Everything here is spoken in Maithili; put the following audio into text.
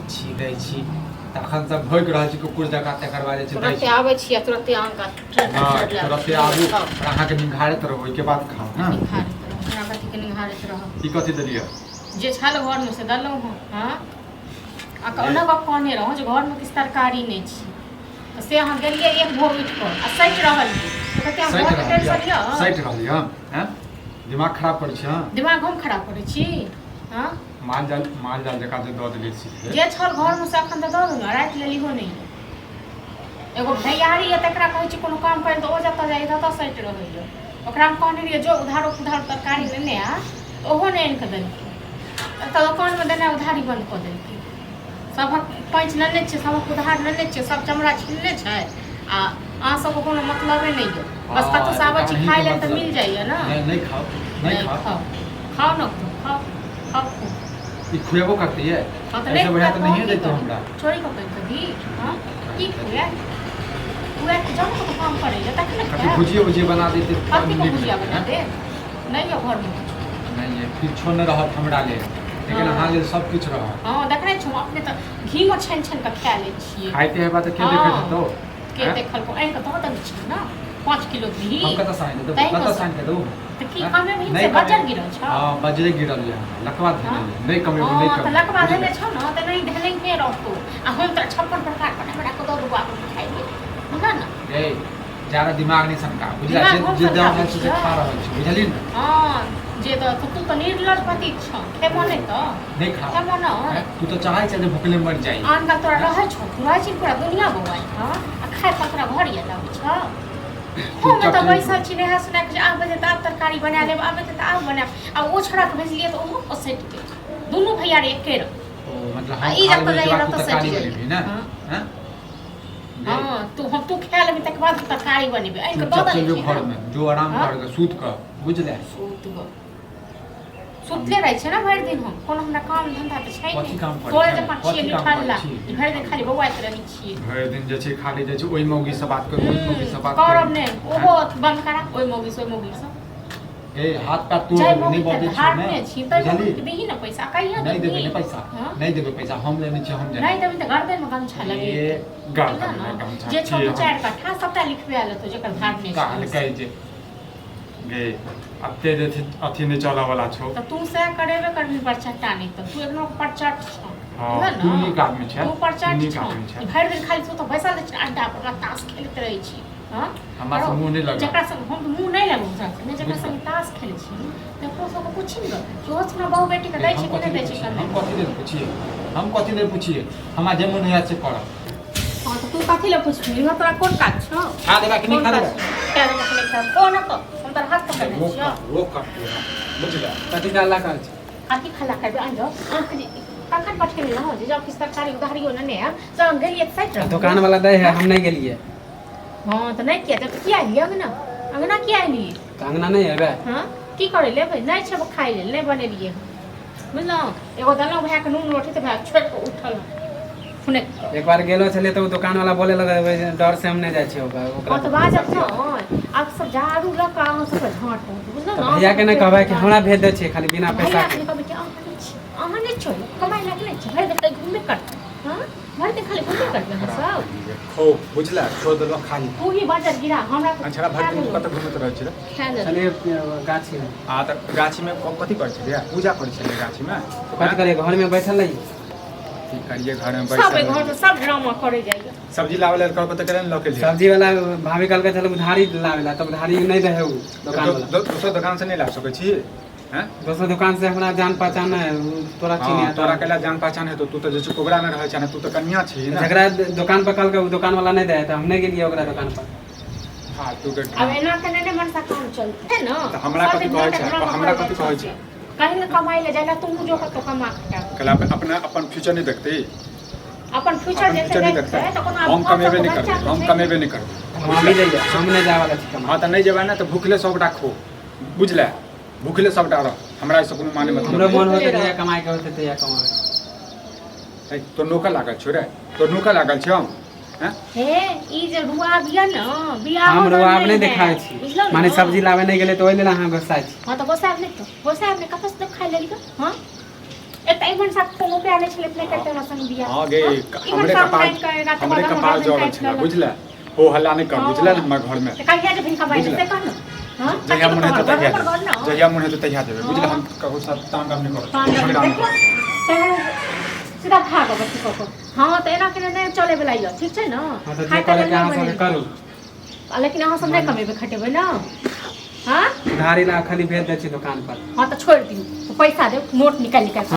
छी दै छी तखन सब भोगि रहल छी कुकुर जकाँ, तकर बाद जे छै दै तुरन्ते छी। आबै छी आ तुरन्ते अहाँके हँ, तुरन्ते आबू और अहाँके निंघारैत रहू, ओहिके बाद खाउ ने। निहारैत रहू हमरा, कथीके निहारैत रहब? ई कथी देलियै? जे छल घरमे से देलहुँ हँ। हँ, आ ओना गप कहने रहौँ जे घरमे किछु तरकारी नहि छै, तऽ से अहाँ गेलियै एक भोर उठि कऽ आ सटि रहलियै तऽ कते अहाँ सटि घरके रहल टेंशन यऽ, यऽ? सटि रहल यऽ। हँ, दिमाग खराब करै छी? हँ, दिमाग हम खराब करै छी? हँ, माल जाल, माल जाल जकाँ जे दऽ देलियै सीधे। जे छल घरमे से एखन तऽ दऽ देलहुँ, राति लेल इहो नहि यऽ। एगो भैयारी यऽ, तकरा कहै छी कोनो काम करै तऽ ओ जतऽ जाइए ततऽ सटि रहैए। ओकरा हम कहने रहियै जो उधारो पुधारो तरकारी लेने आ, तऽ ओहो नहि आनि कऽ देलकै। एतऽ दोकानमे देनाइ उधारी बन्द कऽ देलकै। सभक पैंच लेने छियै, सभक उधार लेने छियै, सब चमड़ा छिलने छै आ अहाँ सबके कोनो मतलबे नहि यऽ। बस कतहुसँ आबै छी खाय लेल तऽ मिल जाइए ने। नहि, नहि खाउ, नहि खाउ। खाउ, खाउ ने, खूब खाउ, खाउ खूब। ई खुएबो करतै ये? हँ तऽ एहिसँ नहि बढ़िआँ तऽ खुआएत तऽ नहिए हम की दैतहुँ करी? हमरा। चोरी कऽ कऽ दी? हँ, की खुआएत? खुआएत तऽ जाउ ने कतहु काम करै लए, तखन ने कथी खुआएब। भुजिए उजिए बना देतै तऽ कथीके नीक भुजिया लगतै, बना हँ? देब? नहि यऽ घरमे किछु। नहि ये, किछो नहि रहत हमरा लेल, लेकिन हँ। अहाँ लेल सब किछु रहत। हँ, देखने छी हम, अपने तऽ घीमे छानि छानि कऽ खा लै छियै। खाइते हेबा तऽ के देखैत हँ। हेतौ? के आँय? देखलको? आनि कऽ दऽ देने छी ने 5 किलो घी। हम कतऽ सानि कऽ देबौ? तैं कतऽ कऽ सानि कऽ देबौ? तऽ की आँय? कमेबही नहि से बजर कमेबौ। गिरल छौ? हँ, बजरे गिरल यऽ हमरा, लकवा धेने हँ? यऽ। नहि कमेबौ, नहि हँ, तऽ कमेबौ, लकवा बुझलियै? धेने छौ ने तऽ नहि धेने रहतौ आ हम तोरा 56 प्रकार बना बना कऽ दऽ देबौ आब खाइ लेल, बुझल ने? गे, ज्यादा दिमाग नहि सनका, बुझलियै? दिमाग जे हम जे दऽ सनकाबै रहल छी से छियै? खा रहल छी, बुझलियै ने? हँ, जे तऽ तू तऽ निर्लज पति छौ, खेबो नहि तऽ नहि खा। खेबो नहि। आँय? तू तऽ चाहै छै जे भुखले मरि जाइ। आन का तोरा रहै छौ, तू रहै छी पूरा दुनिया बौआइ। हँ, आ खाय पर तोरा घर याद आबै छौ? हम चुपचाप तऽ चलि बैसल छी नहा सुना कऽ जे आब बजे तऽ आब तरकारी बना लेब, आब तऽ आब बनायब। आ ओ छोड़ाके भेजलियै तऽ ओहो सटि गेल। दुनू भैयारी एके रंग। ओ मतलब आ हम ई खा जतऽ लेबै जाइए ओहिके बाद तू ततऽ तरकारी सटि जाइए। बनेबही ने? हँ। हँ? हँ, तू हम तू खा लेबही तकर बाद तरकारी बनेबै, आनि कऽ दऽ चुपचाप देने चलि जो छी घर ने। में, जो आराम हँ? कर के सुत कऽ, बुझले? सुत गऽ, सुतले रहै छै ने भरि दिन हम। कोनो हमरा काम धंधा तऽ छै कथी नहि। काम करै तोरे छै? जकाँ छियै कथी काम करै निठल्ला छी? जे भरि दिन खाली बौआइत रहै छियै। भरि दिन जे छै खाली जे छै ओहि मौगी से बात करू, ओहि मौगी से बात करब करू। नहि, ओहो बंद करा, ओहि मौगी से, ओहि मौगी से। ए, हाथ पैर तोड़ जाहि देबौ, नहि मौगी के बजै छियौ धारने ने, छी ताहि बुझलही? मौगी के दही ने पैसा, कहिया नहि देबै देबही? ने पैसा। हँ? नहि देबै पैसा, हम लेने छियै, हम नहि जाने। देबही तऽ गर्दन में गमछा ए लगेतौ। गर्दन बुझलह में ने? गमछा जे छौ के दू हम चारि कट्ठा सबटा लिखबा लेतौ जकर धारने छी। कहलकै जे गे अते जे छै अथी नहि चलऽ वाला छौ। तऽ तू सएह करेबे करबही परचट्टा। नहि तऽ तू एखनो परचट छौ। हँ, बुझल तू ने? नीक आदमी छै, तू तू परचट नीक छौ। आदमी छै। भरि दिन खाली तू तऽ बैसल रहै छी अड्डा पर, ताश खेलैत रहै छी। हँ, हमरा से मुँह नहि लगा। जकरा संग हम तऽ मुँह नहि लगू ओकरा संग, जकरा संग ताश खेलै छी तकरो सबके पूछी ने कि ओहो सब बहु बेटीके दै हम छै कि कथी नहि लेल दै छै। पुछियै? कमे हम कथी लेल पुछियै? हम कथी लेल पुछियै? हमरा जे मोन होइए से करब। हँ, तऽ तू कथी लए पुछबही? इहो तोरा कोन काज छौ? खा देबा कि नहि? कोन खा काज देबा? छौ? खा देबा कि नहि खायब? कोन तऽ हम तोरा हाथ पकड़ने रोक छियौ? रोक कर तू हमरा, बुझले? कथी डालला करै छै? कथी खाला करबै? आन जाउ अहाँके जे कखन पठेने रहौं जे जाउ किछु तरकारी उधारियो नेने आयब, से हम गेलियै तऽ सटि रहल। दोकान वाला दै है, हम नहि गेलियै। हँ, तऽ नहि किया तऽ किया एलियै अङ्गना? अङ्गना किया एलियै? तऽ अङ्गना नहि एबै? हँ, की करै लेबै? नहि छै खाइ लेल, नहि बनेलियै हँ, बुझलहुँ? एगो देलहुँ भायके नून रोटी तऽ भाय छोड़ि कऽ उठल हुने। एक बार गेलो छलियै तऽ ओ दोकान वाला बोले लगल, डर से हम नहि जाइ छियै ओकरा। हँ, तऽ बाजत ने। आब सब झाड़ू लऽ कऽ अहाँ सबके झाँट, बुझलहुँ तऽ ने? भैया के नहि कहबै कि हमरा भेज दै छियै खाली बिना पैसा भैया के? के कहबै कि अहाँ नहि छी, अहाँ नहि छोड़ू, कमाइ लायक नहि छी, भरि दिन तऽ घुमबे करबै। हँ, भरि दिन खाली घुमबे करबै अहाँ सब। खो, बुझला? छोड़ देलहुँ खाली। तू ही बाजर गिरा हमरा तऽ। अनछड़ा भरि खा दिन लेलहुँ। कतऽ घुमैत रहै छै रे? खा लेलहुँ। छलियै गाछीमे। आ तऽ गाछीमे कथी करै छलियै? पूजा करै छलियै गाछीमे? कथी करियै, घरमे बैठल रहियै। की करियै घरमे सब बैसल एहि घरमे रहियै? सब ड्रामा करै जाइए। सब्जी लाबै लेल कहलको तऽ केना लऽ के लिए? सब्जी वाला भाभी कहलकै चल उधारी लाबै ला, तऽ उधारी नहि रहै ओ दोकान वाला। दोसर दोकान से नहि ला सकै छी? हैं? दोसर दुकान से हमरा जान पहचान नहि है, उ तोरा हँ, चिन्ह तोरा कैला जान पहचान हेतौ? तू तऽ जे छै कोबरा मे रहै छै ने, तू तऽ कनिया छी ने। जकरा दोकान पर कहलकै ओ दोकान वाला नहि दै है, तऽ हम नहि गेलियै ओकरा दोकान पर। फालतू के आब ड्रामा। एना केने नहि मनसा काम चलतै ने। तऽ हमरा सब कथी दिन कहै नाटक छै? ड्रामा हमरा करै कथी जाइ कहै छै। छै? कहीं ने कमाइ लए जाइ ला, तू जो कतौ कमा खटा। कैला अपना अपन फ्यूचर नहि देखतै? अपन फ्यूचर अपन जे फ्यूचर नहि देखतै देखतै? तऽ कोनो आब हम घर कमेबे सबके नहि बच्चा करबै, तऽ हम छै। कमेबे नहि करबै। हम अभी जाइए, हम नहि जाय वाला छी कमाय। हँ, तऽ नहि जेबै ने तऽ भूखले सबटा खो, बुझले? भूखले सबटा रह, हमरा एहिसँ कोनो माने मतलब हमरो नहि। मन होतै भूखले जहिया रह। कमाइके होतै तहिया कमाबै। है, तो नौकर लागल छौ रे? तो नौकर लागल छौ? हैं? हे, ई जे रुआब यऽ ने बियाहो हम दान रुआब नहि है, देखाबै छी। बुझलहुँ माने ने? सब्जी लाबै नहि गेलै तऽ ओहि लेल अहाँ गुस्सा छी? हँ, तऽ गोसायब नहि, तऽ गोसायब नहि। कतऽसँ तऽ खाइ लेलियै? हँ, एतऽ इमन साहब कोनो उपाय नहि छलै, अपने करते हमरा संग बियाह। हाँ गे, इमन हमरे साहब कपार काटि कऽ राति हमरे बाद कपार हमर जरल काटि छलै लेलक। बुझले, हो हल्ला नहि कर हाँ। बुझले ने हमरा घरमे। तऽ कहिया जेबही कमाइ लए बुझले। से कह ने। हाँ, जहिया कथी मन हेतौ के तहिया तोहर घर जेबै, ने? जहिया मन हेतौ तहिया जेबै बुझले। हाँ। हम ककरो साथ तांडव नहि करब, पान झगड़ा नहि देखियौ, करब। तहन सीधा भागब अथी कऽ कऽ। हाँ तऽ एना केने नहि चलै वला यऽ, ठीक छै ने? हाँ तऽ जे खाय करे ताय के लए अहाँ नहि सबके बनेबै। करू। आ लेकिन अहाँ सब नहि कमेबै खटेबै ने? हाँ उधारी ला खाली भेज दै छी दुकान पर। हाँ तऽ छोड़ि दियौ, पैसा देब, नोट निकालि निकालि।